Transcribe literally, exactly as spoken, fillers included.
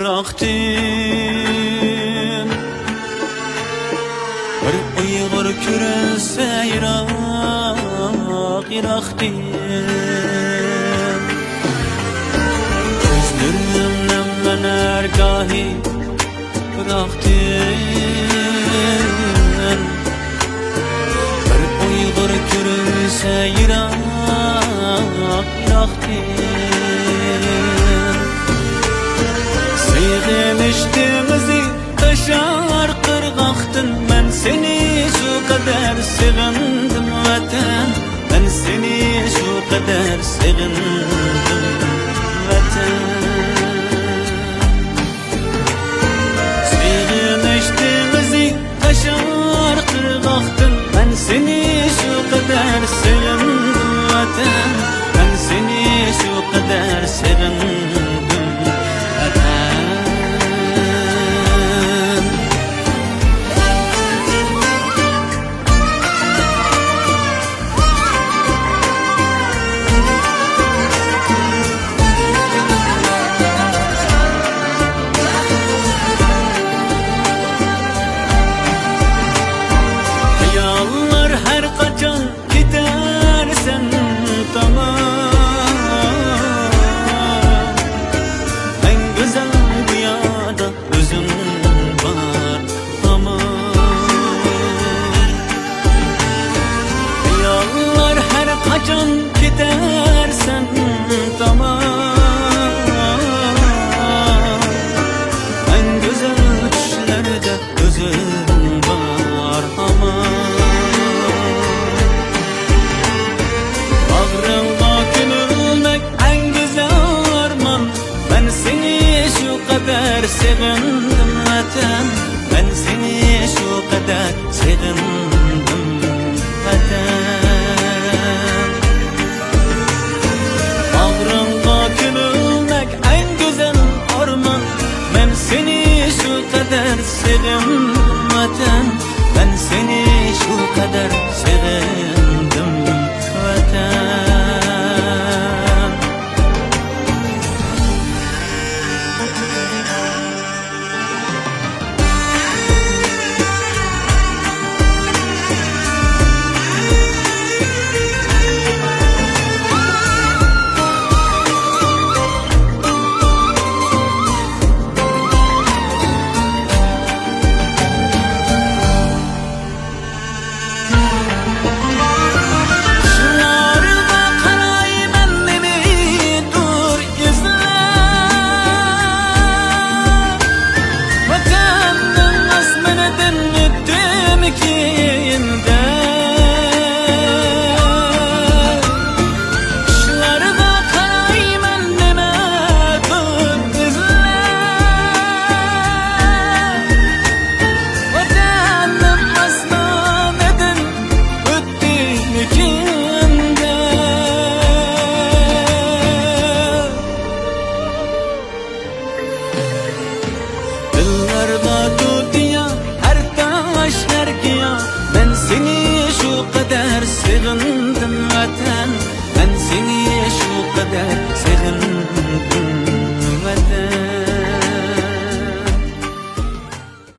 يىراقتىن بىر ئۇيغۇر كۆرۈنسە يىراق، يىراقتىن. كۆزلىرىمنىڭ مەنەرگاھى يىراقتىن بىر ئۇيغۇر كۆرۈنسە يىراق، يىراقتىن. سېغىنىش دېڭىزى تاشار قىرغاقتىن، مەن سېنى شۇ قەدەر سېغىندىم، ۋەتەن. مەن سېنى شۇ قەدەر سېغىندىم، ۋەتەن. سېغىنىش دېڭىزى تاشار قىرغاقتىن، مەن سېنى شۇ قەدەر سېغىندىم، ۋەتەن. مەن سېنى شۇ قەدەر سېغىندىم، ۋەتەن. خىياللار ھەر قاچان كېتەرسەن تامان، ئەڭ گۈزەل دۇنيادا ئۆزۈڭ بار ھامان. خىياللار ھەر قاچان كېتەرسەن تامان، ئەڭ گۈزەل چۈشلەردە ئۆزۈڭ بار ھامان. باغرىڭغا كۆمۈلمەك ئەڭ گۈزەل ئارمان. مەن سېنى شۇ قەدەر سېغىندىم، ۋەتەن. مەن سېنى شۇ قەدەر سېغىندىم، ۋەتەن. باغرىڭغا كۆمۈلمەك ئەڭ گۈزەل ئارمان. مەن سېنى شۇ قەدەر سېغىندىم، ۋەتەن. مەن سېنى شۇ قەدەر سېغىندىم، ۋەتەن. قۇشلارغا قارايمەن نېمىدۇر ئىزلەپ، ۋەتەننىڭ ئاسمىنىدىن ئۆتتۈمكىن دەپ. قۇشلارغا قارايمەن نېمىدۇر ئىزلەپ، ۋەتەننىڭ ئاسمىنىدىن ئۆتتۈمكىن دەپ. دىللارغا تۇتىيا ھەر تاش، ھەر گىياھ، مەن سېنى شۇ قەدەر سېغىندىم،